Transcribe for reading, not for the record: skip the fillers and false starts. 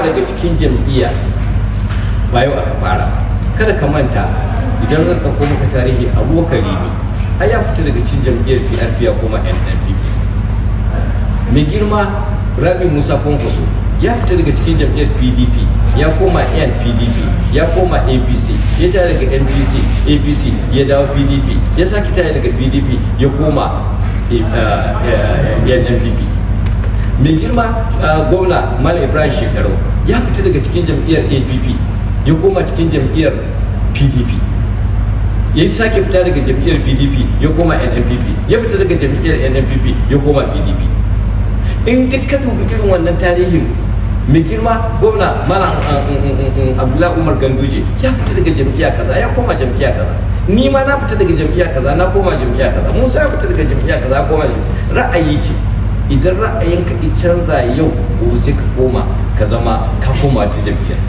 daga cikin jam'iyya ba yau aka fara. Kada ka manta, idan zan ɗauko maka tarihi, Abubakar Rimi ai ya fita daga cikin jam'iyyar PRP ya koma NNPP. Mai girma Rabiu Musa Kwankwaso ya fita daga cikin jam'iyyar PDP ya koma NPDP, ya koma APC, ya tare daga NPC, APC, ya dawo PDP, ya sake tare daga PDP ya koma NNPP. Mai girma gwamna Malam Ibrahim Shekarau ya fita daga cikin jam'iyyar APP ya koma cikin jam'iyyar PDP, ya sake fita daga jam'iyyar PDP ya koma NNPP, ya fita daga jam'iyyar NNPP ya koma PDP. In duk ka dubi irin wannan tarihin, mai girma gwamna Malam Abdullahi Umar Ganduje ya fita daga jam'iyya kaza ya koma jam'iyya kaza. Ni ma na fita daga jam'iyya kaza na koma jam'iyya kaza. Musa ya fita daga jam'iyya kaza ya koma jam'iyya. Ra'ayi ce. Idan ra'ayinka ya canza yau, gobe sai ka koma ka zama ka koma ta jam'iyya.